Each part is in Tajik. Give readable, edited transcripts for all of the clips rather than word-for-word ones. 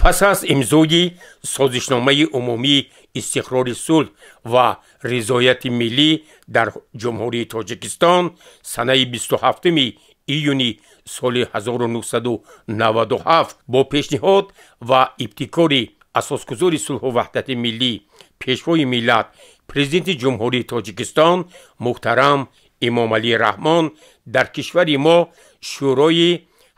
Пас аз имзои созишномаи умумии истиқрори сулҳ ва ризояти миллӣ дар Ҷумҳурии Тоҷикистон санаи 27 июни соли 1997 бо пешниҳод ва ибтикори асосгузори сулҳу ваҳдати миллӣ, пешвои миллат, президенти Ҷумҳурии Тоҷикистон муҳтарам Эмомалӣ Раҳмон дар кишвари мо Шӯрои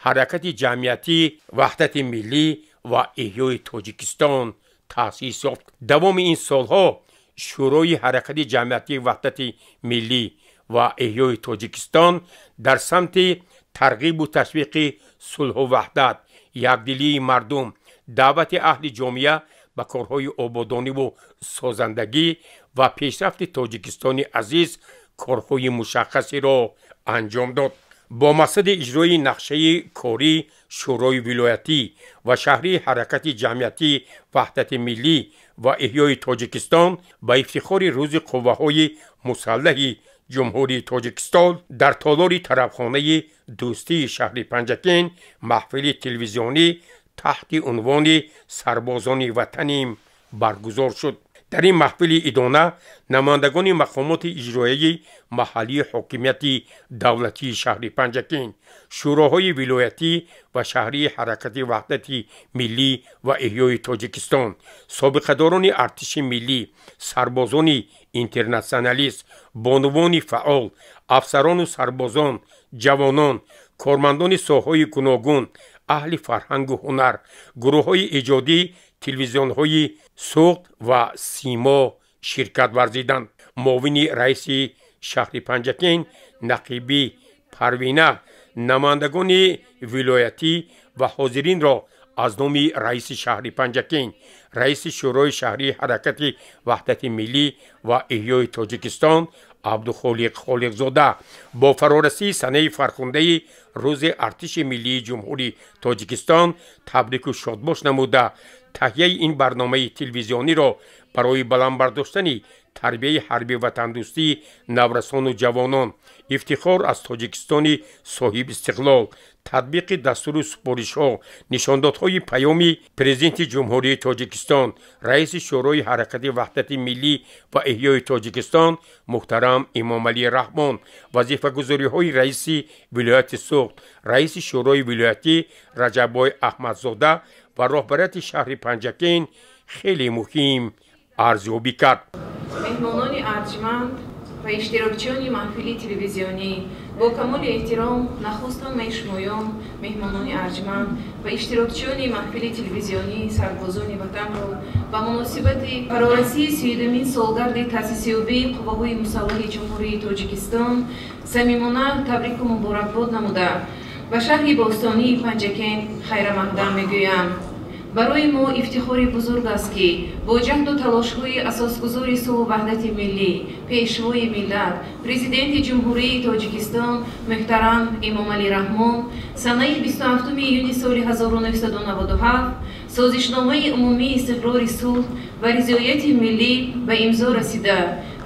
ҳаракати ҷамъиятӣ ваҳдати миллӣ ва эҳёи Тоҷикистон таъсис ёфт. Давоми ин солҳо Шӯрои ҳаракати ҷамъиятии ваҳдати миллӣ ва эҳёи Тоҷикистон дар самти тарғибу ташвиқи сулҳу ваҳдат, якдилии мардум, даъвати аҳли ҷомеа ба корҳои ободониву созандагӣ ва пешрафти Тоҷикистони азиз корҳои мушаххасеро анҷом дод. Бо мақсади иҷрои нақшаи кории Шӯрои вилоятӣ ва шаҳрии ҳаракати ҷамъиятии ваҳдати миллӣ ва эҳёи Тоҷикистон ба ифтихори Рӯзи қувваҳои мусаллаҳи Ҷумҳурии Тоҷикистон дар толори тарабхонаи Дӯстии шаҳри Панҷакент маҳфили телевизионӣ таҳти унвони «Сарбозони ватаним» баргузор шуд. Дар ин маҳфили идона намояндагони мақомоти иҷроияи маҳаллии ҳокимияти давлатии шаҳри Панҷакент, шӯроҳои вилоятӣ ва шаҳрии ҳаракати ваҳдати миллӣ ва эҳёи Тоҷикистон, собиқадорони артиши миллӣ, сарбозони интернатсионалист, бонувони фаъол, афсарону сарбозон, ҷавонон, кормандони соҳаҳои гуногун, аҳли фарҳангу ҳунар, гурӯҳҳои эҷодӣ, телевизионҳои Суғд ва Симо ширкат варзиданд. Муовини раиси шаҳри Панҷакент Нақибӣ Парвина намояндагони вилоятӣ ва ҳозиринро аз номи раиси шаҳри Панҷакент, раиси Шӯрои шаҳрии ҳаракати ваҳдати миллӣ ва эҳёи Тоҷикистон Абдухолиқ Холиқзода бо фарорасии санаи фархундаи Рӯзи артиши миллии Ҷумҳурии Тоҷикистон табрику шодбош намуда, таҳияи ин барномаи телевизиониро барои баланд бардоштани тарбияи ҳарби ватандӯстии наврасону ҷавонон, ифтихор аз Тоҷикистони соҳибистиқлол, татбиқи дастуру супоришҳо, нишондодҳои паёми президенти Ҷумҳурии Тоҷикистон, раиси Шӯрои ҳаракати ваҳдати миллӣ ва эҳёи Тоҷикистон муҳтарам Эмомалӣ Раҳмон, вазифагузориҳои раиси вилояти Суғд, раиси Шӯрои вилоятӣ Раҷаббой Аҳмадзода ва роҳбарияти шаҳри Панҷакент хеле муҳим арзёбӣ кард. Меҳмонони арҷманд ва иштирокчиёни маҳфили телевизионӣ, бо камоли эҳтиром нахуст ҳамаи шумоён, меҳмонони арҷманд ва иштирокчиёни маҳфили телевизионӣ «Сарбозони ватанро» ба муносибати фарорасии 32-умин солгарди таъсисёбии қувваҳои мусаллаҳи Ҷумҳурии Тоҷикистон самимона табрику муборакбод намуда, ба шаҳри бостонии Панҷакент хайрамақдам мегӯям. Барои мо ифтихори бузург аст, ки бо ҷаҳду талошҳои асосгузори сулҳу ваҳдати миллӣ, пешвои миллат, президенти Ҷумҳурии Тоҷикистон муҳтарам Эмомалӣ Раҳмон санаи 27 июни соли 1997 созишномаи умумии истиқрори сулҳ ва ризояти миллӣ ба имзо расида,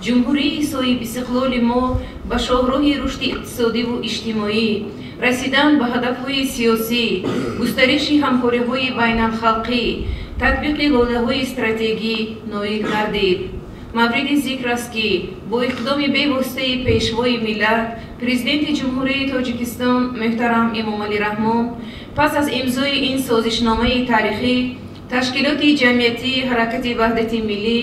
ҷумҳурии соҳибистиқлоли мо ба шоҳроҳи рушди иқтисодиву иҷтимоӣ, расидан ба ҳадафҳои сиёсӣ, густариши ҳамкориҳои байналхалқӣ, татбиқи лоиҳаҳои стратегӣ ноил гардид. Мавриди зикр аст, ки бо иқдоми бевоситаи пешвои миллат, президенти Ҷумҳурии Тоҷикистон муҳтарам Эмомалӣ Раҳмон, пас аз имзои ин созишномаи таърихӣ ташкилоти ҷамъиятии ҳаракати ваҳдати миллӣ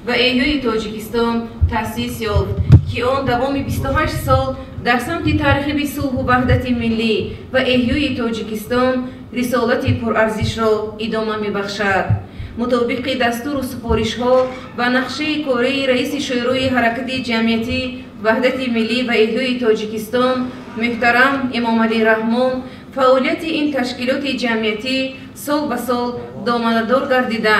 ва эҳёи Тоҷикистон таъсис ёфт, ки он давоми 28 сол дар самти тарғиби сулҳу ваҳдати миллӣ ва эҳёи Тоҷикистон рисолати пурарзишро идома мебахшад. Мутобиқи дастуру супоришҳо ва нақшаи кории раиси Шӯрои ҳаракати ҷамъиятӣ ваҳдати миллӣ ва эҳёи Тоҷикистон муҳтарам Эмомалӣ Раҳмон фаъолияти ин ташкилоти ҷамъиятӣ сол ба сол доманадор гардида,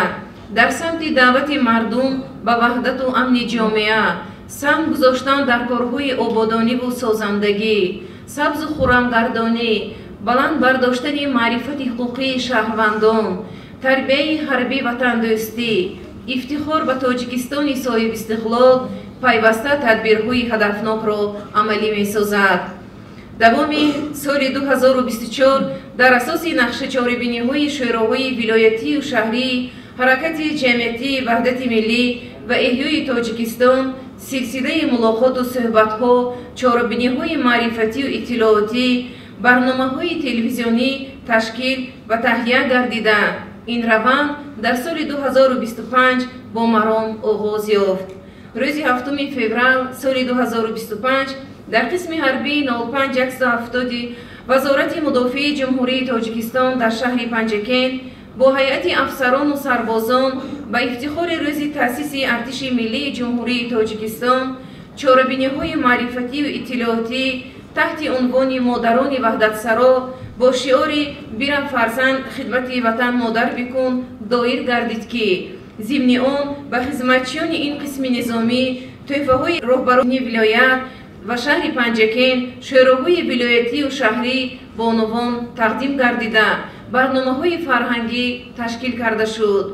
дар самти даъвати мардум ба ваҳдату амни ҷомеа, саҳм гузоштан дар корҳои ободониву созандагӣ, сабзу хуррамгардонӣ, баланд бардоштани маърифати ҳуқуқии шаҳрвандон, тарбияи ҳарбӣ ватандӯстӣ, ифтихор ба Тоҷикистони соҳибистиқлол пайваста тадбирҳои ҳадафнокро амалӣ месозад. Давоми соли 2024 Дар асоси нақши чорабиниҳои шӯроҳои вилоятию шаҳрӣ, ҳаракати ҷамъиятии ваҳдати миллӣ ва эҳёи Тоҷикистон силсилаи мулоқоту суҳбатҳо, чорабиниҳои маърифатию иттилоотӣ, барномаҳои телевизионӣ ташкил ва таҳия гардида. Ин раванд дар соли 2025 бо маром оғоз ёфт. Рӯзи 7 феврал соли 2025 дар қисми ҳарбии 05170 Вазорати мудофиаи Ҷумҳурии Тоҷикистон дар шаҳри Панҷакент бо ҳайати афсарону сарбозон ба ифтихори рӯзи таъсиси Артиши миллии Ҷумҳурии Тоҷикистон чорабиниҳои маърифатию иттилоотӣ таҳти унвони «Модарони ваҳдатсаро» бо шиори «Бирам фарзанд, хидмати ватан модар бикун» доир гардид, ки зимни он ба хизматчиёни ин қисми низомӣ тӯҳфаҳои роҳбарони вилоят ва шаҳри Панҷакент, шӯроҳои вилоятию шаҳрӣ, бонувон тақдим гардида, барномаҳои фарҳангӣ ташкил карда шуд.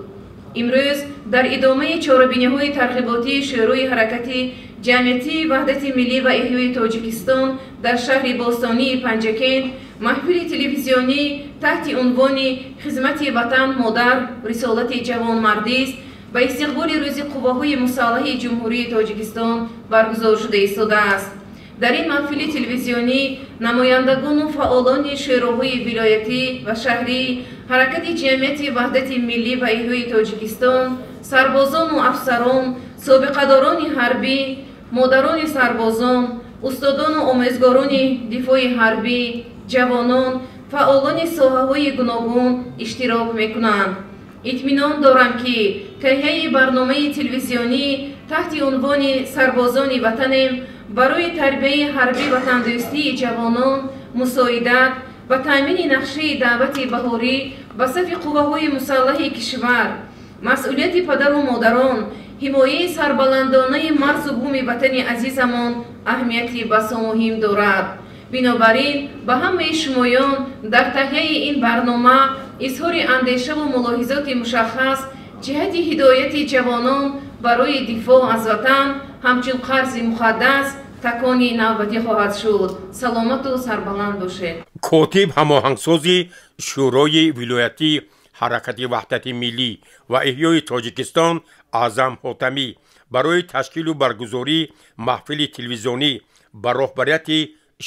Имрӯз дар идомаи чорабиниҳои тарғиботии шӯрои ҳаракати ҷамъиятии ваҳдати миллӣ ва эҳёи Тоҷикистон дар шаҳри бостонии Панҷакент маҳфили телевизионӣ таҳти унвони «Хизмати ватан модар, рисолати ҷавонмардист» ба истиқболи рӯзи қувваҳои мусаллаҳи Ҷумҳурии Тоҷикистон баргузор шуда истодааст. Дар ин маҳфили телевизионӣ намояндагону фаъолони шӯроҳои вилоятӣ ва шаҳрӣ, ҳаракати ҷамъияти ваҳдати миллӣ ва эҳёи Тоҷикистон, сарбозону афсарон, собиқадорони ҳарбӣ, модарони сарбозон, устодону омӯзгорони дифои ҳарбӣ, ҷавонон, фаъолони соҳаҳои гуногун иштирок мекунанд. Итминон дорам, ки таҳияи барномаи телевизионӣ таҳти унвони «Сарбозони ватанем» барои тарбияи ҳарбӣ ватандӯстии ҷавонон мусоидат ва таъмини нақшаи даъвати баҳорӣ ба сафи қувваҳои мусаллаҳи кишвар, масъулияти падару модарон, ҳимояи сарбаландонаи марзу буми ватани азизамон аҳамияти басо муҳим дорад. Бинобар ин ба ҳамаи шумоён дар таҳияи ин барнома изҳори андешаву мулоҳизоти мушаххас ҷиҳати ҳидояти ҷавонон барои дифоъ аз ватан ҳамчун қарзи муқаддас такони навбатӣ хоҳад шуд. Саломату сарбаланд бошед. Котиб ҳамоҳангсози Шӯрои вилоятии ҳаракати ваҳдати миллӣ ва эҳёи Тоҷикистон Аъзам Ҳотамӣ барои ташкилу баргузории маҳфили телевизионӣ ба роҳбарияти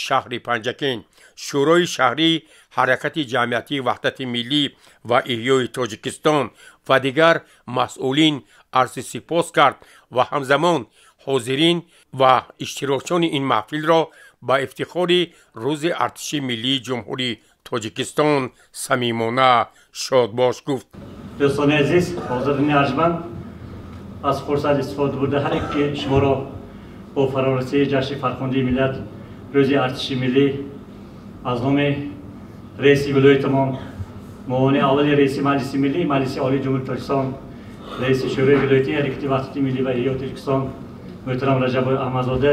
шаҳри Панҷакент, Шӯрои шаҳрии ҳаракати ҷамъиятии ваҳдати миллӣ ва эҳёи Тоҷикистон ва дигар масъулин арзи сипос кард ва ҳамзамон ҳозирин ва иштирокчиёни ин маҳфилро ба ифтихори рӯзи Артиши миллии Ҷумҳурии Тоҷикистон самимона шодбош гуфт. Дӯстони азиз, ҳозирини арҷманд, аз фурсат истифода бурда ҳар яке шуморо бо фарорасии ҷашни фархундии миллат, рӯзи Артиши миллӣ, аз номи раиси вилоятамон, муовини аввали раиси Маҷлиси миллӣ, Маҷлиси Олии Ҷумҳурии Тоҷикистон, раиси Шӯрои вилоятии ҳаракати ваҳдати миллӣ ва эҳёи Тоҷикистон муҳтарам Раҷаббой Аҳмадзода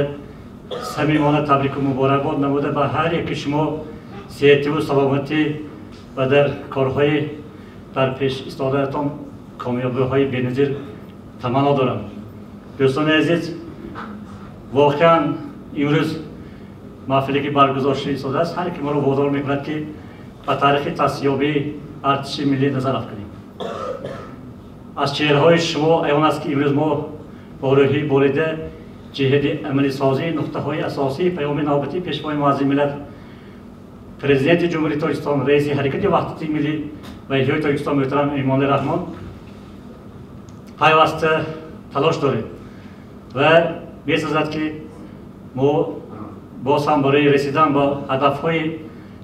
самимона табрику муборакбод намуда, ба ҳар яки шумо сеҳативу саломатӣ ва дар корҳои дар пеш истодаатон комёбиҳои беназир таманно дорам. Дӯстони азиз, воқеан имрӯз маҳфиле ки баргузор шуда истодааст, ҳар яке моро водор мекунад, ки ба таърихи таъсисёбии Артиши миллӣ назар афканем. Аз чеҳраҳои шумо аён аст, ки имрӯз мо бо рӯҳии болида ҷиҳати амалисозии нуқтаҳои асосии паёми навбатии Пешвои муаззами миллат, Президенти Ҷумҳурии Тоҷикистон, раиси ҳаракати ваҳдати миллӣ ва эҳёи Тоҷикистон муҳтарам Эмомалӣ Раҳмон пайваста талош дорем ва месазад, ки мо боз ҳам барои расидан ба ҳадафҳои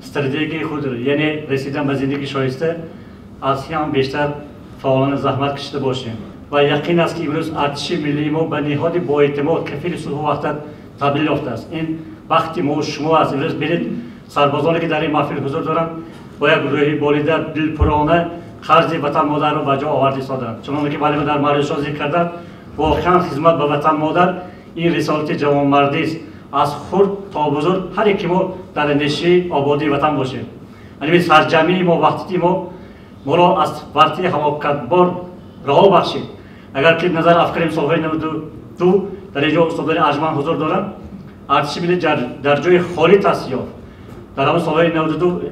стратегии худ, яъне расидан ба зиндагии шоиста, аз ҳам бештар фаъолона заҳмат кашида бошем. Ва яқин аст, ки имрӯз Артиши миллии мо ба ниҳоди боэътимод, кафили сулҳу ваҳдат табдил ёфтааст. Ин вақти мо шумо аст. Имрӯз бинед, сарбозоне ки дар ин маҳфил ҳузур доранд, бо як рӯҳи болида, дилпурона қарзи ватан модарро ба ҷо оварда истоданд. Чуноне ки валима дар маърузашон зикр карданд, воқеан хизмат ба ватан модар ин рисолати ҷавонмардист. Аз хурд то бузург ҳар яки мо дар андешаи ободии ватан бошем. Яъне сарҷамъии мо, ваҳдати мо моро аз вартии ҳалокатбор раҳо бахшид. Агар ки назар афкарем солҳои 92, дар ин ҷо устодони арҷманд ҳузур доранд, Артиши миллӣ дар ҷои холӣ таъсис ёфт. Дар ҳамон солҳои 92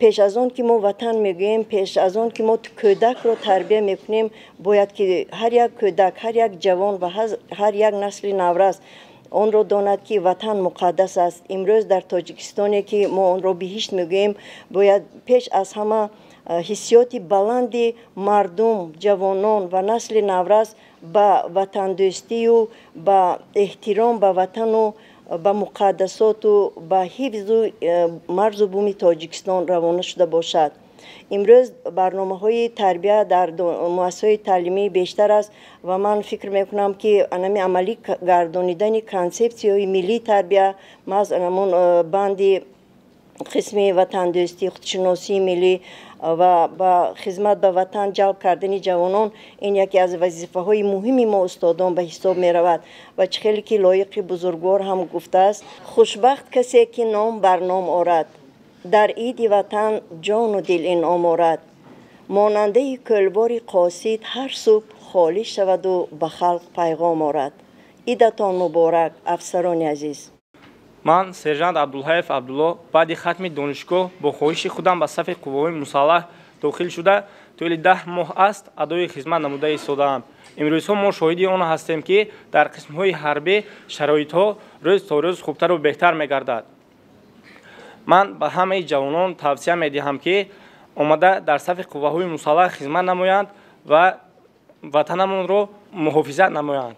Пеш аз он ки мо ватан мегӯем, пеш аз он ки мо кӯдакро тарбия мекунем, бояд ки ҳар як кӯдак, ҳар як ҷавон ва ҳар як насли наврас онро донад, ки ватан муқаддас аст. Имрӯз дар Тоҷикистоне, ки мо онро биҳишт мегӯем, бояд пеш аз ҳама ҳиссиёти баланди мардум, ҷавонон ва насли наврас ба ватандӯстию ба эҳтиром ба ватану ба муқаддасоту ба ҳифзу марзу буми Тоҷикистон равона шуда бошад. Имрӯз барномаҳои тарбия дар муассисаҳои таълимӣ бештар аст ва ман фикр мекунам, ки анами амалӣ гардонидани консепсияҳои миллии тарбия, маҳз анамон банди қисми ватандӯстӣ, худшиносии миллӣ ва ба хизмат ба ватан ҷалб кардани ҷавонон, ин яке аз вазифаҳои муҳими мо устодон ба ҳисоб меравад. Ва чӣ хеле ки лоиқи бузургвор ҳам гуфтааст: хушбахт касе, ки ном бар ном орад, дар иди ватан ҷону дил инъом орад, монандаи кӯлбори қосид ҳар субҳ холӣ шаваду ба халқ пайғом орад. Идатон муборак, афсарони азиз. Ман сержант Абдулҳаев Абдулло баъди хатми донишгоҳ бо хоҳиши худам ба сафи қувваҳои мусаллаҳ дохил шуда, тӯли 10 моҳ аст адои хизмат намуда истодаам. Имрӯзҳо мо шоҳиди он ҳастем, ки дар қисмҳои ҳарбӣ шароитҳо рӯз то рӯз хубтару беҳтар мегардад. Ман ба ҳамаи ҷавонон тавсия медиҳам, ки омада дар сафи қувваҳои мусаллаҳ хизмат намоянд ва ватанамонро муҳофизат намоянд.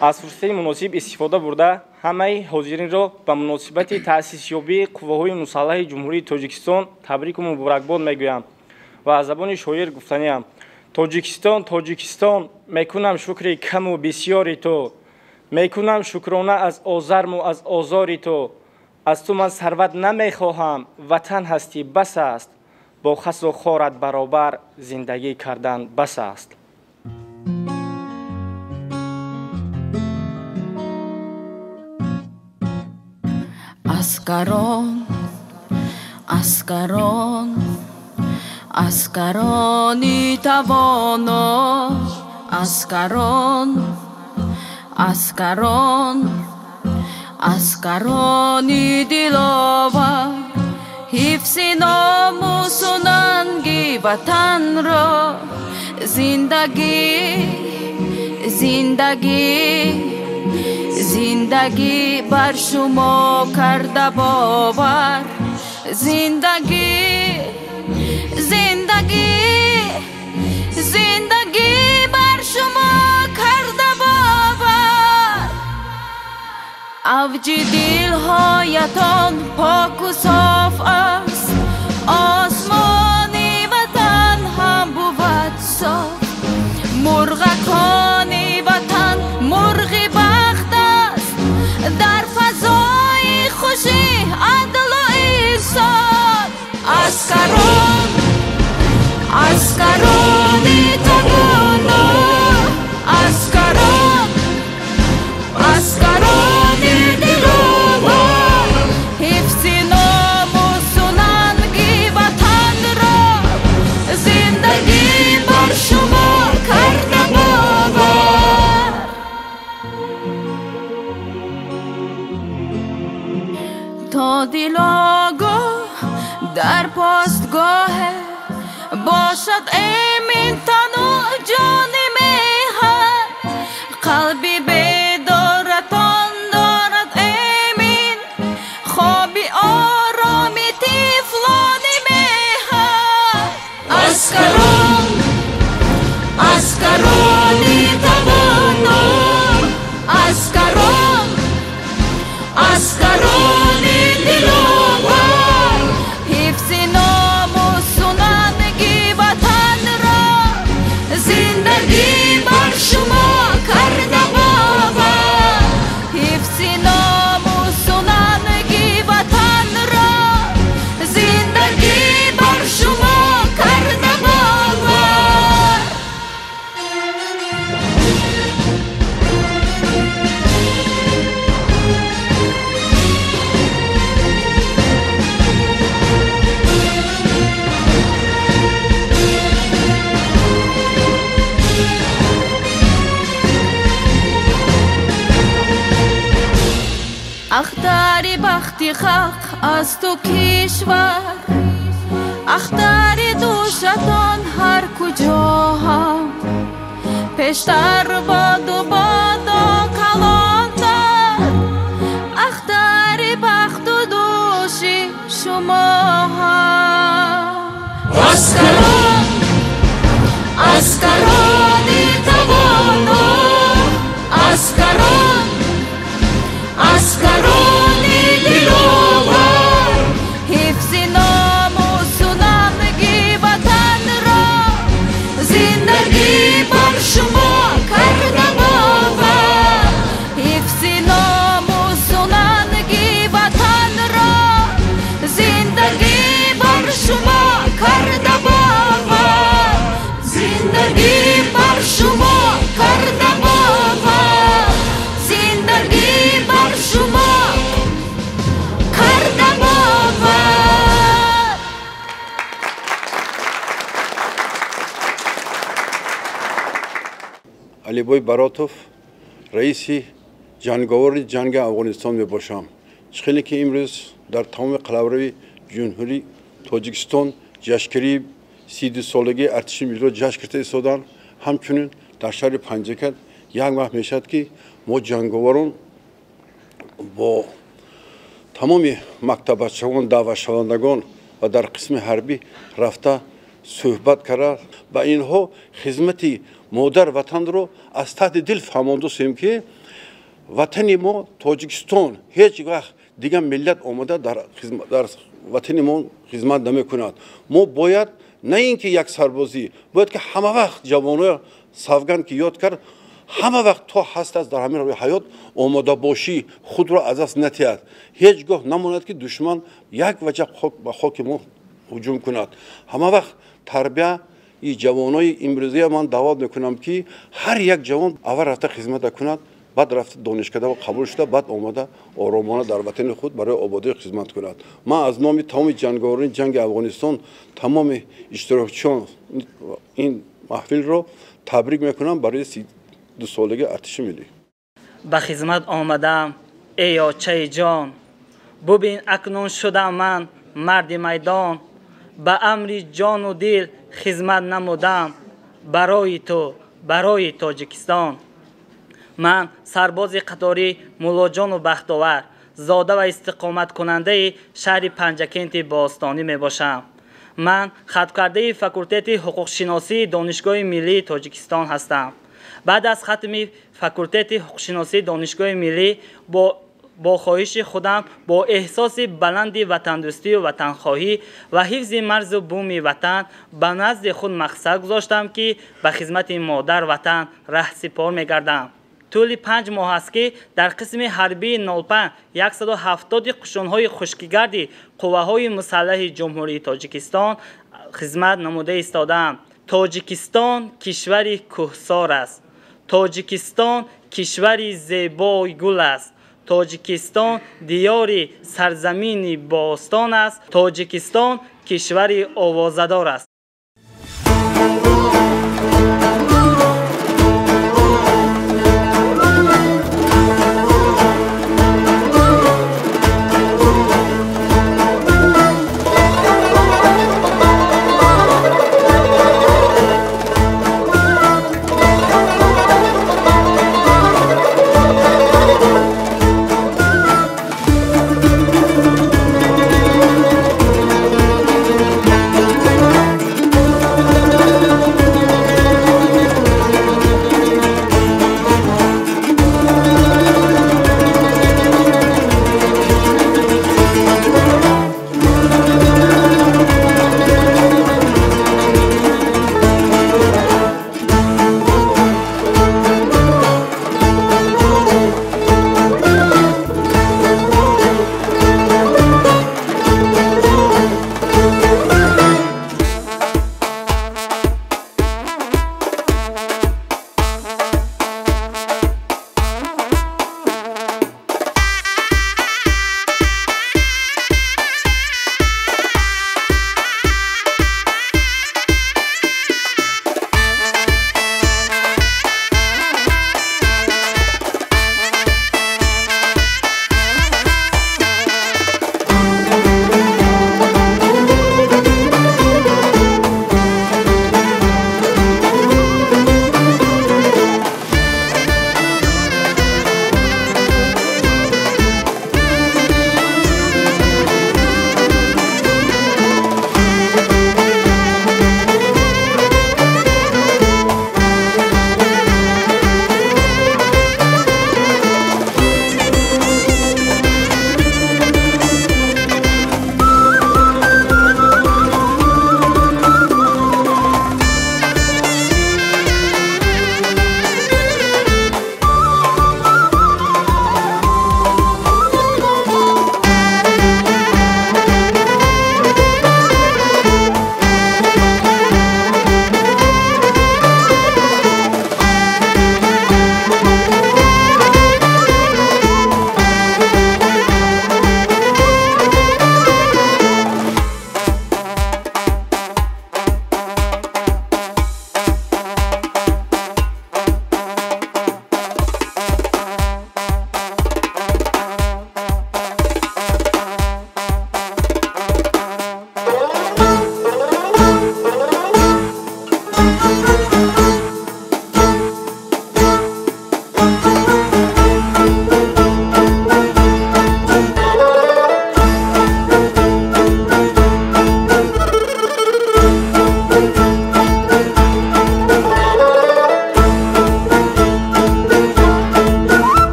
Аз фурсати муносиб истифода бурда, ҳамаи ҳозиринро ба муносибати таъсисёбии қувваҳои мусаллаҳи Ҷумҳурии Тоҷикистон табрику муборакбод мегӯям ва аз забони шоир гуфтаниам: Тоҷикистон, Тоҷикистон, мекунам шукри каму бисёри ту, мекунам шукрона аз озарму аз озори ту. Аз ту ман сарват намехоҳам, ватан ҳастӣ бас аст, бо хасу хорат баробар зиндагӣ кардан бас аст. Аскарон, аскарон, аскарони тавоно, аскарон, аскарон, аскарони диловар, ҳифзи номусу нанги ватанро, зиндагӣ, зиндагӣ, зиндагӣ бар шумо карда бовар, зиндагӣ, зиндагӣ, зиндагӣ бар шумо карда бовар. Авҷи дилҳоятон поку соф аст, осмони ватан ҳам бувад соф, мурғакони ватан мурғи бахт аст, дар фазои хушӣ адлу инсоф. Аскарон, аскарони тавоно, аскарон, аскарони диловар, ҳифзи номусу нанги ватанро, зиндагӣ бар шумо карда бовар. То дилогоҳ дар постгоҳе бошад эмин тану ҷони меҳан, қалби бедоратон дорад эмин хоби ороми тифлони меҳан. Аскарон, аскарони тавоно, аскарон, аскарони диловар, ҳифзи номусу нанги ватанро, зиндагӣ бар шумо карда бовар, ҳифзи номусу нанги ватанро, зиндагӣ бар шумо карда бовар. Ахтари бахти халқ аз ту кишвар, Ахтари дӯшатон ҳар куҷо ҳам пештар боду бодо калонтар ахтари бахту дӯши шумо ҳам. Аскарон, аскарони тавоно, аскарон, аскарони диловар, ҳифзи номусу нанги ватанро зиндагӣ бар шумо карда бовар. Ҳифзи номусу нанги ватанро зиндагӣ бар шумо карда бовар. Зиндагӣ бар шумо карда бовар. Зиндагӣ бар шумо карда бовар. Алибой Баротов, раиси ҷанговари ҷанги Афғонистон мебошам. Чӣ хеле ки имрӯз дар тамоми қаламрави Ҷумҳурии Тоҷикистон ҷашнгирии 32-солагии артиши миллиро ҷашн гирифта истоданд, ҳамчунин дар шаҳри Панҷакент як вақт мешавад, ки мо ҷанговарон бо тамоми мактаббачагон, даъватшавандагон ва дар қисми ҳарбӣ рафта суҳбат карда ба инҳо хизмати модар ватанро аз таҳти дил фаҳмондусем, ки ватани мо Тоҷикистон ҳеҷ вақт дигар миллат омада дар ватани мо хизмат намекунад. Мо бояд на ин ки як сарбозӣ, бояд ки ҳама вақт ҷавоно савганд ки ёд кард, ҳама вақт то ҳаст аст дар ҳамин роҳи ҳаёт омодабошӣ худро аз даст натиҳад. Ҳеҷ гоҳ намонад, ки душман як ваҷаб ба хоки мо ҳуҷум кунад. Ҳама вақт тарбияи ҷавонои имрӯзия ман даъват мекунам, ки ҳар як ҷавон аввал рафта хизмата кунад, баъд рафта донишкада қабул шуда, баъд омада оромона дар ватани худ барои ободӣ хизмат кунад. Ман аз номи тамоми ҷанговарони ҷанги Афғонистон тамоми иштирокчиён ин маҳфилро табрик мекунам барои 32-солагии артиши миллӣ. Ба хизмат омадам, эй очаи ҷон, бубин акнун шудам ман марди майдон, ба амри ҷону дил хизмат намудам барои ту, барои Тоҷикистон. Ман сарбози қаторӣ Муллоҷону Бахтовар, зода ва истиқоматкунандаи шаҳри Панҷакенти бостонӣ мебошам. Ман хаткардаи факултети ҳуқуқшиносии Донишгоҳи миллии Тоҷикистон ҳастам. Баъд аз хатми факултети ҳуқуқшиносии Донишгоҳи миллӣ бо хоҳиши худам, бо эҳсоси баланди ватандӯстию ватанхоҳӣ ва ҳифзи марзу буми ватан ба назди худ мақсад гузоштам, ки ба хизмати модар ватан раҳсипор мегардам. Тӯли 5 моҳ аст, ки дар қисми ҳарбии 05 170 қушунҳои хушкигарди қувваҳои мусаллаҳи Ҷумҳурии Тоҷикистон хизмат намуда истодаам. Тоҷикистон кишвари кӯҳсор аст. Тоҷикистон кишвари зебои гул аст. Тоҷикистон диёри сарзамини бостон аст. Тоҷикистон кишвари овозадор аст.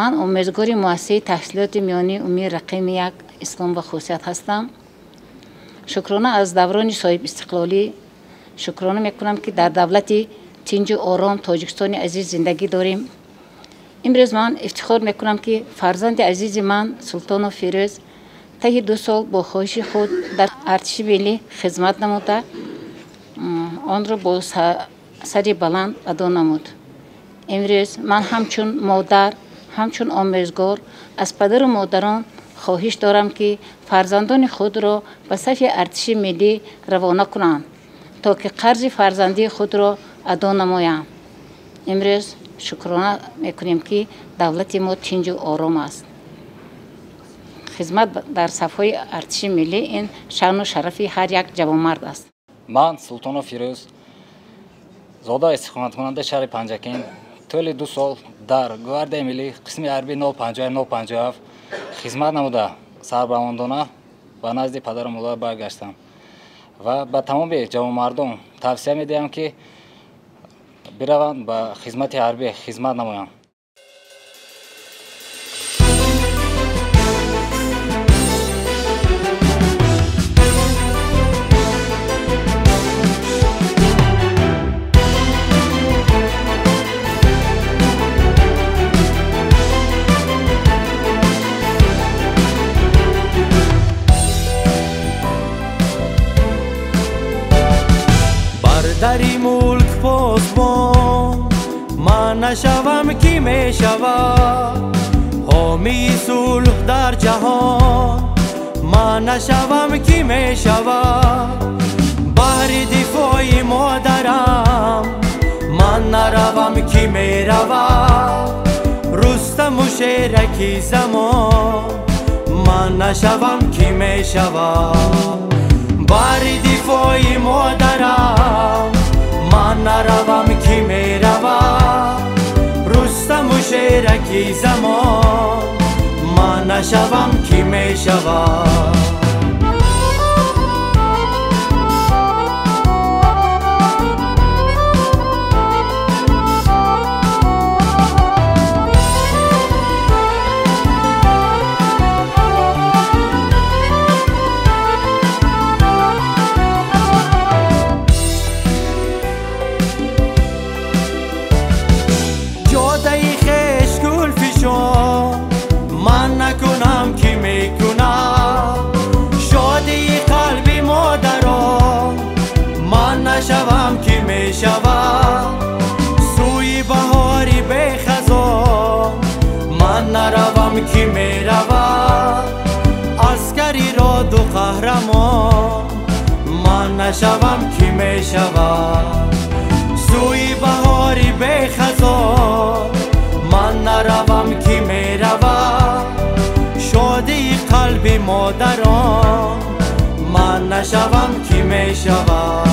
Ман омӯзгори муассисаи таҳсилоти миёнаи умумии рақами 1 Ислом ва хусусият ҳастам. Шукрона аз даврони соҳибистиқлолӣ шукрона мекунам, ки дар давлати тинҷу ором Тоҷикистони азиз зиндагӣ дорем. Имрӯз ман ифтихор мекунам, ки фарзанди азизи ман Султонов Фирӯз таҳи 2 сол бо хоҳиши худ дар артиши миллӣ хизмат намуда, онро бо сари баланд адо намуд. Имрӯз ман ҳамчун модар, ҳамчун омӯзгор аз падару модарон хоҳиш дорам, ки фарзандони худро ба сафи артиши миллӣ равона кунанд, то ки қарзи фарзандии худро адо намоянд. Имрӯз шукрона мекунем, ки давлати мо тинҷу ором аст. Хизмат дар сафҳои артиши миллӣ ин шаъну шарафи ҳар як ҷавонмард аст. Ман Султонов Фирӯз, зода истиқоматкунандаи шаҳри Панҷакент, тӯли 2 сол дар Гвардияи миллӣ қисми ҳарбии 050-057 хизмат намуда, сарбаландона ба назди падару модар баргаштам ва ба тамоми ҷавонмардон тавсия медиҳам, ки бираванд ба хизмати ҳарбӣ хизмат намоянд. Дари мулк посбон ман нашавам, ки мешавад ҳомии сулҳ дар ҷаҳон. Ман нашавам, ки мешавад баҳри дифои модарам. Ман наравам, ки меравад Рустаму шераки замон. Ман нашавам, ки мешавад баҳри дифои модарам. Ман наравам, ки меравад Рустаму шераки замон. Ман нашавам, ки мешавад. Нашавам, ки мешавад сӯи баҳори бехазон. Ман наравам, ки меравад аскари роду қаҳрамон. Ман нашавам, ки мешавад сӯи баҳори бехазон. Ман наравам, ки меравад шодии қалби модарон. Ман нашавам, ки мешавад.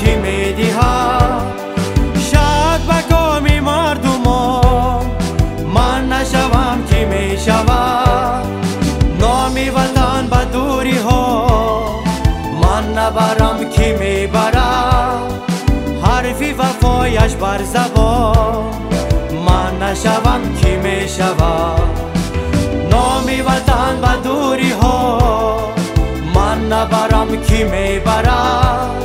Ки медиҳад бар забон ман нашавам ки мешавад номи ватан ба дуриҳо ман набарам ки мебарад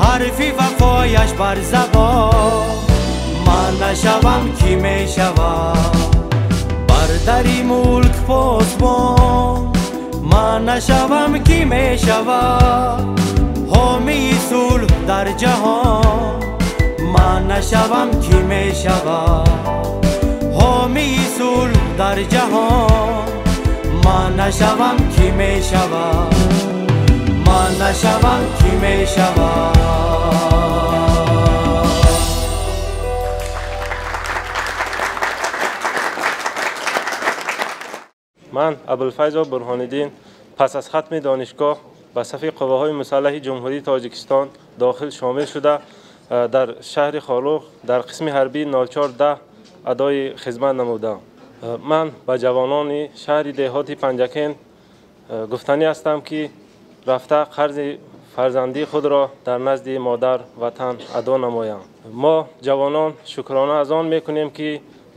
ҳарфи вафояш бар забон ман нашавам ки мешавад бар дари мулк посбон ман нашавам ки мешавад ҳомии сулҳ дар ҷаҳон ман нашавам ки мешавад ҳомии сулҳ дар ҷаҳон ман нашавам ки мешавад ман нашавам ки мешавад. Ман Абулфайзов Бурҳониддин пас аз хатми донишгоҳ ба сафи қувваҳои мусаллаҳи Ҷумҳурии Тоҷикистон дохил шомил шуда дар шаҳри Хоруғ дар қисми ҳарбии 0410 адои хизмат намудам. Ман ба ҷавонони шаҳри деҳоти Панҷакент гуфтанӣ ҳастам, ки рафта қарзи фарзандии худро дар назди модар ватан адо намоям. Мо ҷавонон шукрона аз он мекунем, ки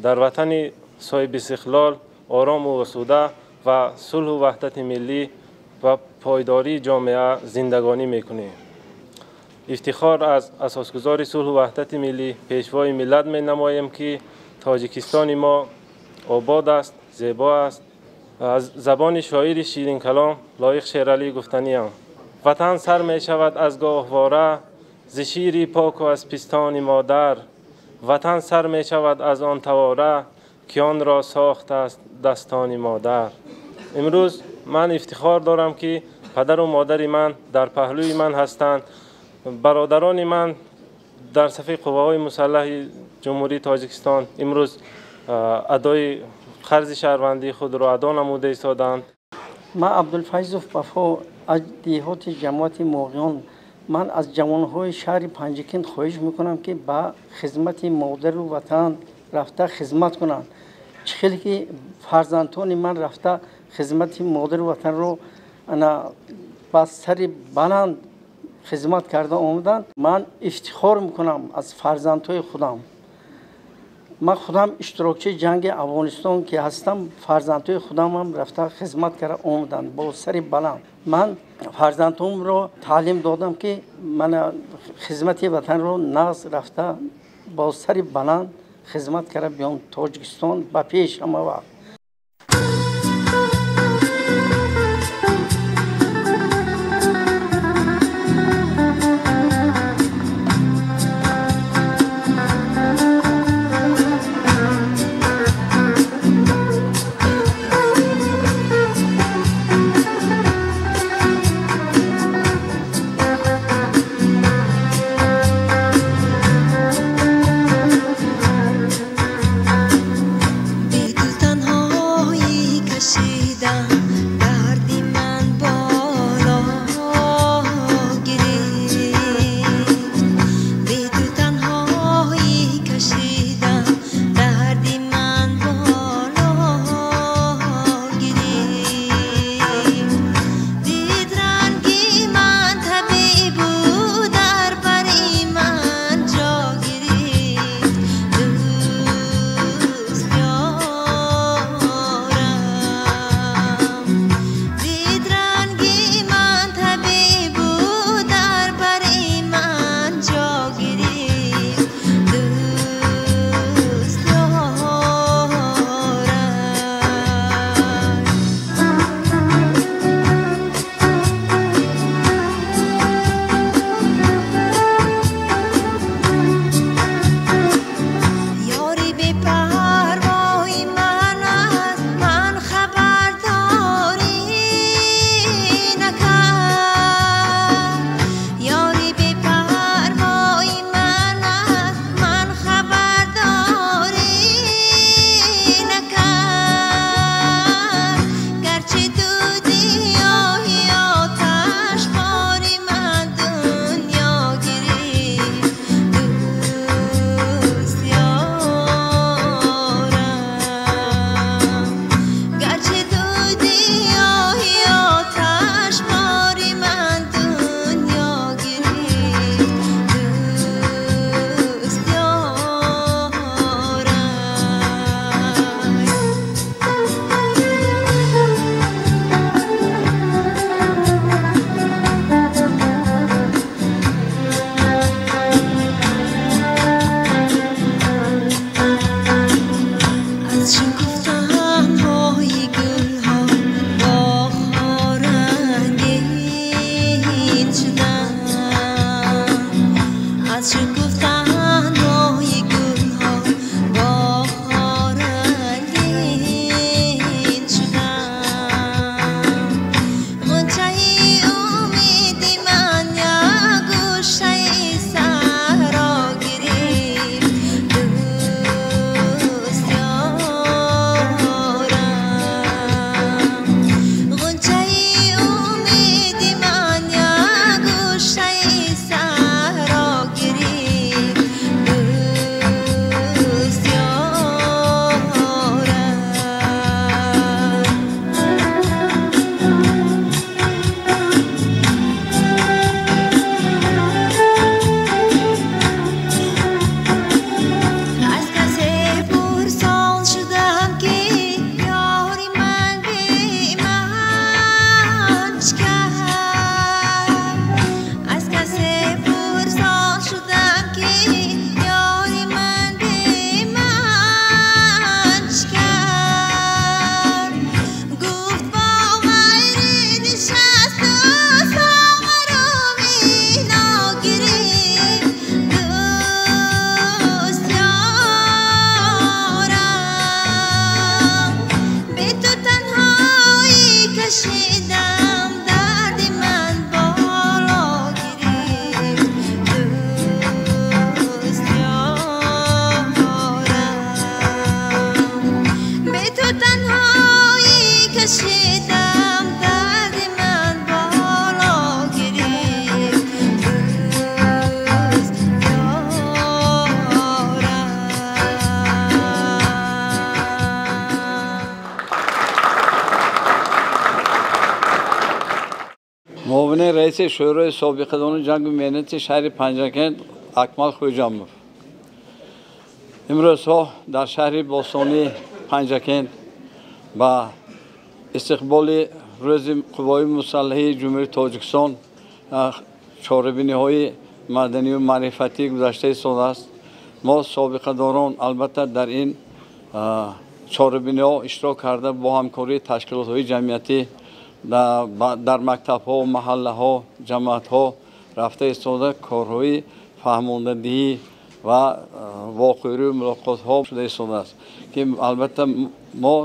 дар ватани соҳибистиқлол орому осуда ва сулҳу ваҳдати миллӣ ва пойдории ҷомеа зиндагонӣ мекунем. Ифтихор аз асосгузори сулҳу ваҳдати миллӣ, пешвои миллат менамоем, ки Тоҷикистони мо обод аст, зебо аст. Аз забони шоири ширинкалом Лоиқ Шералӣ гуфтаниям: ватан сар мешавад аз гоҳвора, зи шири поку аз пистони модар. Ватан сар мешавад аз он тавора, ки онро сохтааст дастони модар. Имрӯз ман ифтихор дорам, ки падару модари ман дар паҳлӯи ман ҳастанд. Бародарони ман дар сафи қувваҳои мусаллаҳи Ҷумҳурии Тоҷикистон имрӯз адои қарзи шаҳрвандии худро адо намуда истоданд. Ман Абдулфайзов Вафо аз деҳоти ҷамоати Моғиён. Ман аз ҷавонҳои шаҳри Панҷакент хоҳиш мекунам, ки ба хизмати модару ватан рафта хизмат кунанд. Чӣ хеле ки фарзандони ман рафта хизмати модару ватанро ба сари баланд хизмат карда омаданд. Ман ифтихор мекунам аз фарзандҳои худам. Ман худам иштирокчии ҷанги Афғонистон ки ҳастам, фарзандҳои худамам рафта хизмат карда омаданд бо сари баланд. Ман фарзандҳоамро таълим додам, ки ман хизмати ватанро нағз рафта бо сари баланд хизмат карда биём. Тоҷикистон ба пеш ҳама вақт. Бедил танҳо. Раиси Шӯрои собиқадони ҷангу меҳнати шаҳри Панҷакент Акмал Хӯҷамов. Имрӯзҳо дар шаҳри бостонии Панҷакент ба истиқболи рӯзи қувваҳои мусаллаҳи Ҷумҳурии Тоҷикистон чорабиниҳои маданию маърифатӣ гузашта истодааст. Мо собиқадорон албатта дар ин чорабиниҳо иштирок карда бо ҳамкории ташкилотҳои ҷамъиятӣ дар мактабҳо, маҳаллаҳо, ҷамоатҳо рафта истода корҳои фаҳмондадиҳӣ ва воқеърӯи мулоқотҳо шуда истодааст, ки албатта мо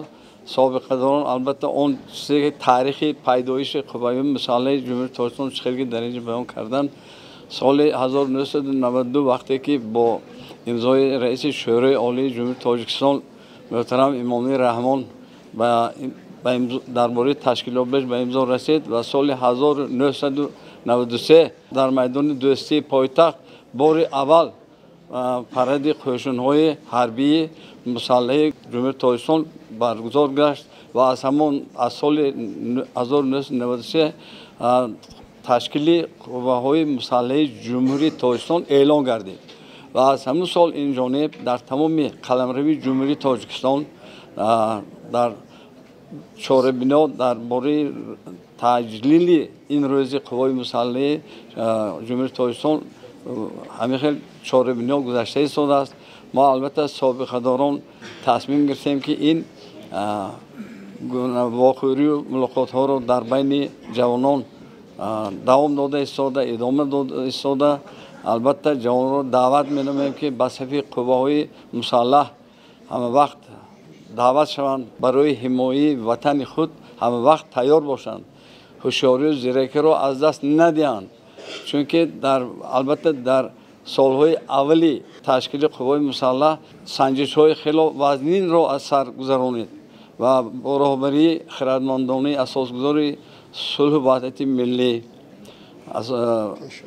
собиқадорон албатта он чизе ки таърихи пайдоиши қувваҳои мусаллаҳи Ҷумҳурии Тоҷикистон чӣ хел ки дар инҷо баён кардан, соли 1992 вақте ки бо имзои раиси Шӯрои Олии Ҷумҳурии Тоҷикистон муҳтарам Эмомалӣ Раҳмон дар бораи ташкилёбиш ба имзо расид ва соли 1993 дар майдони дӯстии пойтахт бори аввал паради қӯшунҳои ҳарбии мусаллаҳи Ҷумҳурии Тоҷикистон баргузор гашт ва аз ҳамон аз соли 1993 ташкили қувваҳои мусаллаҳи Ҷумҳурии Тоҷикистон эълон гардид ва аз ҳамон сол ин ҷониб дар тамоми қаламрави Ҷумҳурии Тоҷикистон дар чорабиниҳо дар бораи таҷлили ин рӯзи қувваҳои мусаллаҳи Ҷумҳурии Тоҷикистон ҳамин хел чорабиниҳо гузашта истодааст. Мо албатта собиқадорон тасмим гирифтем, ки ин воқеърӯю мулоқотҳоро дар байни ҷавонон давом дода истода, идома дода истода, албатта ҷавононро даъват менамоем, ки ба сафи қувваҳои мусаллаҳ ҳама вақт даъват шаванд, барои ҳимояи ватани худ ҳама вақт тайёр бошанд, ҳушёрию зиракиро аз даст надиҳанд, чунки албатта дар солҳои аввали ташкили қувваҳои мусаллаҳ санҷишҳои хело вазнинро аз сар гузаронид ва бо роҳбарии хирадмандонаи асосгузори сулҳу ваҳдати миллӣ,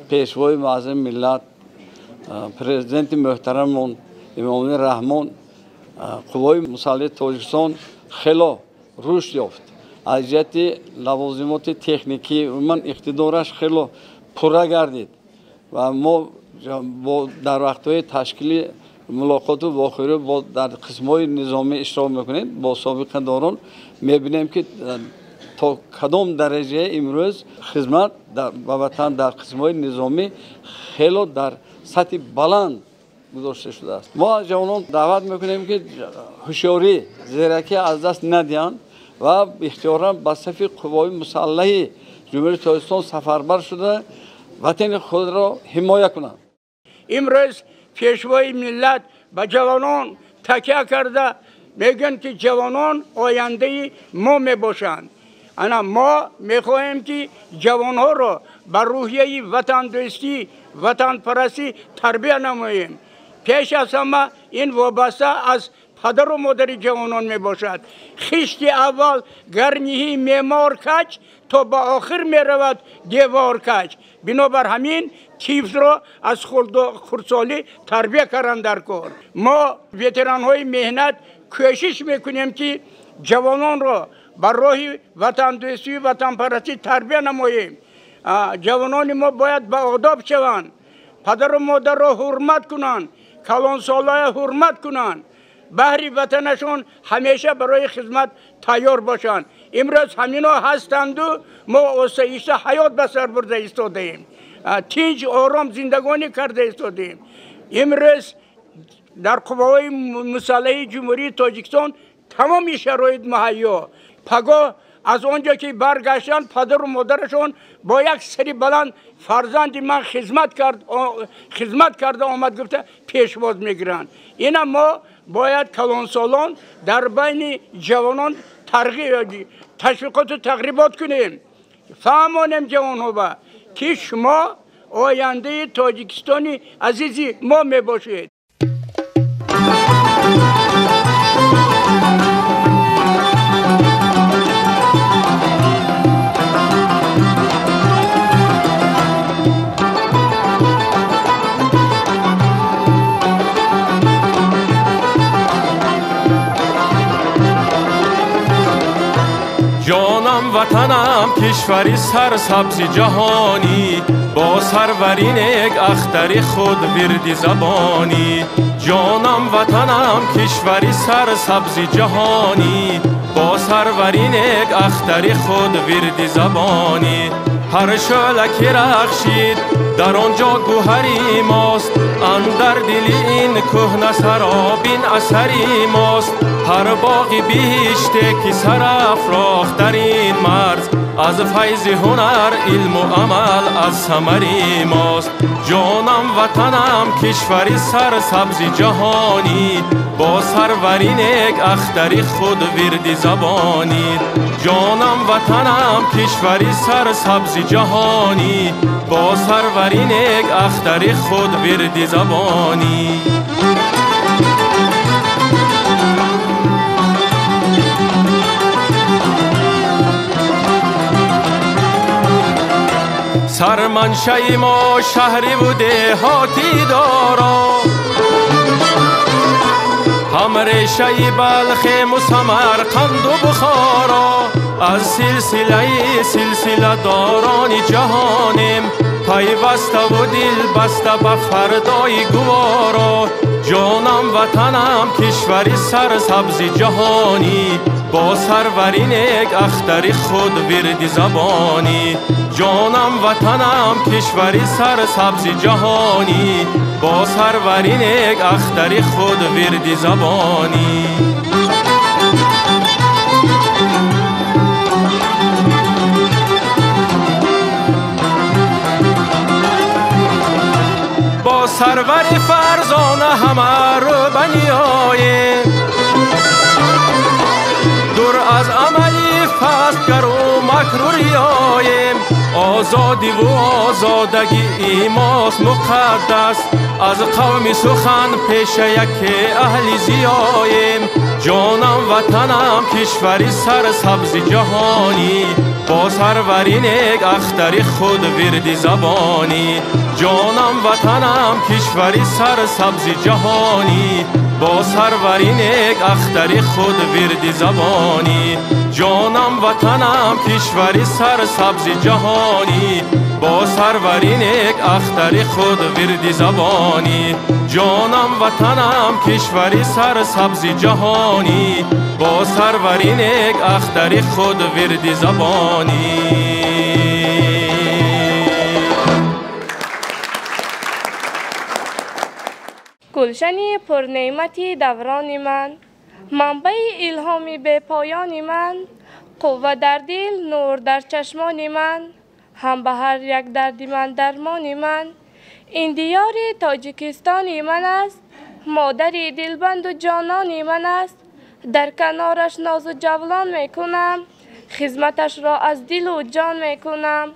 пешвои муаззами миллат, президенти муҳтарамон Эмомалӣ Раҳмон қувваҳои мусаллаҳи Тоҷикистон хело рушд ёфт. Аз ҷиҳати лавозимоти техникӣ умуман иқтидораш хело пурра гардид ва мо дар вақтҳои ташкили мулоқоту вохӯрӣ бо дар қисмҳои низомӣ иштирок мекунем бо собиқадорон, мебинем, ки то кадом дараҷа имрӯз хизмат ба ватан дар қисмҳои низомӣ хело дар сатҳи баланд гузошта шудааст. Мо аз ҷавонон даъват мекунем, ки ҳушёрӣ, зиракӣ аз даст надиҳанд ва ихтиёран ба сафи қувваҳои мусаллаҳи Ҷумҳурии Тоҷикистон сафарбар шуда ватани худро ҳимоя кунанд. Имрӯз пешвои миллат ба ҷавонон такя карда мегӯянд, ки ҷавонон ояндаи мо мебошанд. Ана мо мехоҳем, ки ҷавонҳоро ба рӯҳияи ватандӯстӣ, ватанпарастӣ тарбия намоем. Пеш аз ҳама ин вобаста аз падару модари ҷавонон мебошад. Хишти аввал гарниҳи меъмор кач, то ба охир меравад девор кач. Бинобар ҳамин тифлро аз хурдсолӣ тарбия кардан дар кор. Мо ветеранҳои меҳнат кӯшиш мекунем, ки ҷавононро ба роҳи ватандӯстию ватанпарастӣ тарбия намоем. Ҷавонони мо бояд ба одоб шаванд, падару модарро ҳурмат кунанд, калонсоларо ҳурмат кунанд, баҳри ватанашон ҳамеша барои хизмат тайёр бошанд. Имрӯз ҳамино ҳастанду мо осоишта ҳаёт ба сар бурда истодаем, тинҷ ором зиндагонӣ карда истодаем. Имрӯз дар қувваҳои мусаллаҳи Ҷумҳурии Тоҷикистон тамоми шароит муҳайё. Пагоҳ аз он ҷо ки баргаштанд, падару модарашон бо як сари баланд фарзанди ман хизмат карда омад гуфта пешвоз мегиранд. Ина мо бояд калонсолон дар байни ҷавонон ташвиқоту тағрибот кунем, фаҳмонем ҷавонҳоба, ки шумо ояндаи Тоҷикистони азизи мо мебошед. Ҷонам ватанам кишвари сарсабзи ҷаҳонӣ, бо сарвари нек ахтари худ вирди забонӣ. Ҷонам ватанам кишвари сарсабзи ҷаҳонӣ, бо сарвари нек ахтари худ вирди забонӣ. Ҳар шӯъла ки рахшид дар он ҷо гӯҳари мост, андар дили ин кӯҳна саробин асари мост. Ҳар боғи биҳиште ки сарафрохт дар ин марз, аз файзи ҳунар илму амал аз самари мост. Ҷонам ватанам кишвари сарсабзи ҷаҳонӣ, бо сарвари нек ахтари худ вирди забонӣ. Ҷонам ватанам кишвари сарсабзи ҷаҳонӣ, бо сарвари нек ахтари худ вирди забонӣ. Сарманшаи мо шаҳриву деҳоти доро, ҳам решаи Балхему Самарқанду Бухоро. Аз силсилаи силсиладорони ҷаҳонем, пайваставу дилбаста ба фардои гуворо. Ҷонам ватанам кишвари сарсабзи ҷаҳонӣ, бо сарвари нек ахтари худ вирди забонӣ. Ҷонам ватанам кишвари сарсабзи ҷаҳонӣ, бо сарвари нек ахтари худ вирди забонӣ. Бо сарвари фарзона ҳама рӯ ба ниёем, дур аз амали пастгару макру риёем. Озодиву озодагии мост муқаддас, аз қавми сухан пеша яке аҳли зиёем. Ҷонам ватанам кишвари сарсабзи ҷаҳонӣ, бо сарвари нек ахтари худ вирди забонӣ. Ҷонам ватанам кишвари сарсабзи ҷаҳонӣ, бо сарвари нек ахтари худ вирди забонӣ. Ҷонам ватанам кишвари сарсабзи ҷаҳонӣ, бо сарвари нек ахтари худ вирди забонӣ. Ҷонам ватанам кишвари сарсабзи ҷаҳонӣ, бо сарвари нек ахтари худ вирди забонӣ. Гулшани пурнеъмати даврони ман, манбаи илҳоми бепоёни ман, қувва дар дил, нур дар чашмони ман, ҳам ба ҳар як дарди ман дармони ман. Ин диёри Тоҷикистони ман аст, модари дилбанду ҷонони ман аст. Дар канораш нозу ҷавлон мекунам, хизматашро аз дилу ҷон мекунам,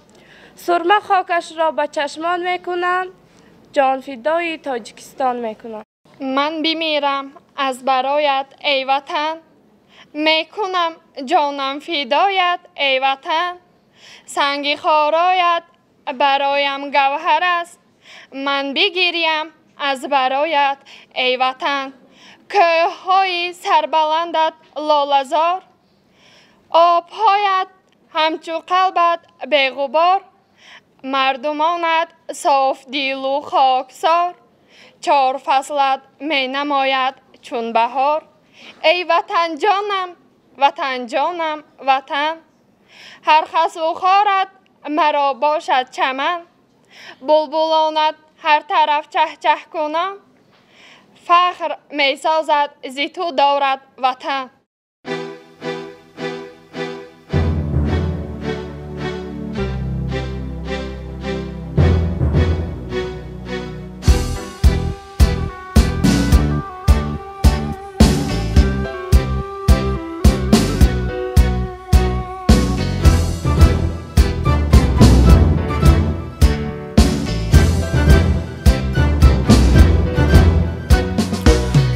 сурма хокашро ба чашмон мекунам, ҷонфидои Тоҷикистон мекунам. Ман бимирам аз бароят эй ватан, мекунам ҷонам фидоят эй ватан. Санги хороят бароям гавҳар аст, ман бигирям аз бароят эй ватан. Кӯҳҳои сарбаландат лолазор, обҳоят ҳамчу қалбат беғубор, мардумонат софдилу хоксор, чор фаслат менамояд чун баҳор. Эй ватанҷонам, ватанҷонам, ватан, ҳар хасу хорат маро бошад чаман, булбулонат ҳар тараф чаҳчаҳ кунам, фахр месозад зи ту дорад ватан.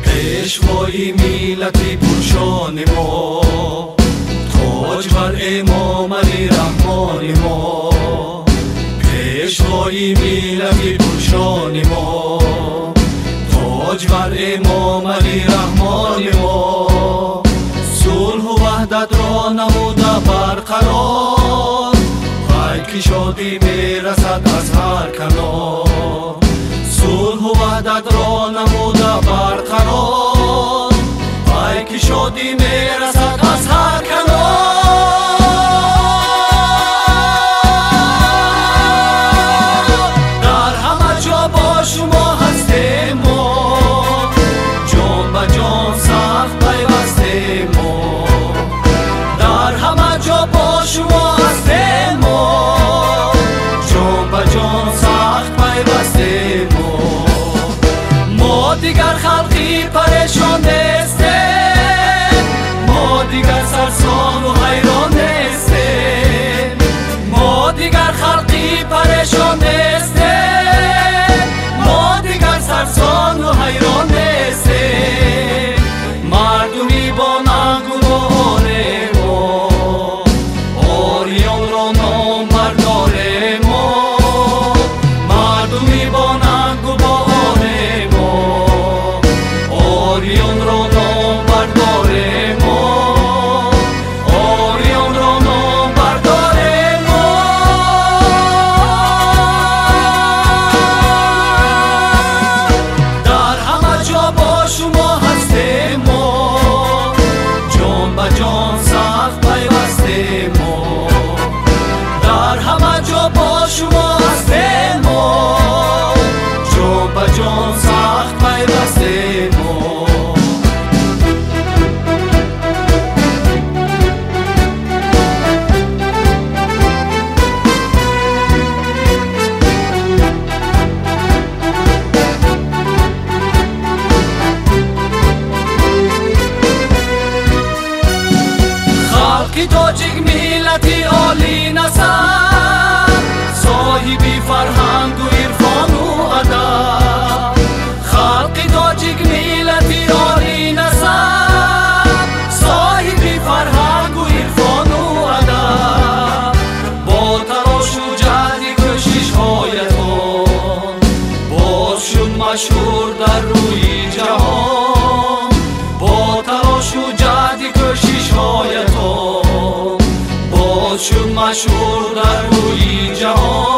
Пешвои миллати пуршони мо, тоҷ бар Эмомалӣ Раҳмони мо. Пешвои миллати пуршони мо, тоҷ бар Эмомалӣ Раҳмони мо. Сулҳу ваҳдатро намуда барқарор, шодӣ мерасад аз ҳар канор. Сулҳу ваҳдатро намуда барқарор, пайки шодӣ мерасад аз ҳар канор. Дар ҳама ҷо бо шумо ҳастем мо, ҷон ба ҷон сахт пайвастем мо. Дар ҳама ҷо бо шумо ҳастем мо, ҷон ба ҷон сахт пайвастем мо. Мо дигар халқи парешон нестем, мо дигар сарсону ҳайрон нестем. Мо дигар халқи парешон нестем, мо дигар сарсону ҳайрон нестем. Мардуми бо нангу борем мо, ориёнро ном бардорем мо. Мардуми бо нангу борем мо, ориёнро ном бардорем мо. Ориёнро ном бардорем мо. Дар ҳама ҷо бо шумо ҳастем мо, ҷон ба ҷон сахт пайвастем мо. Дар ҳама ҷо бо шумо ҳастем мо, ҷон ба ҷон сахт пайвастем мо. Халқи тоҷик миллати олӣ насаб, соҳиби фарҳангу ирфону адаб. Халқи тоҷик миллати олӣ насаб, соҳиби фарҳангу ирфону адаб. Бо талошу ҷаҳди кӯшишҳоятон боз шуд машҳур дар рӯи ҷаҳон. Бо талошу ҷаҳди кӯшишҳоятон боз шуд машҳур дар рӯи ҷаҳон.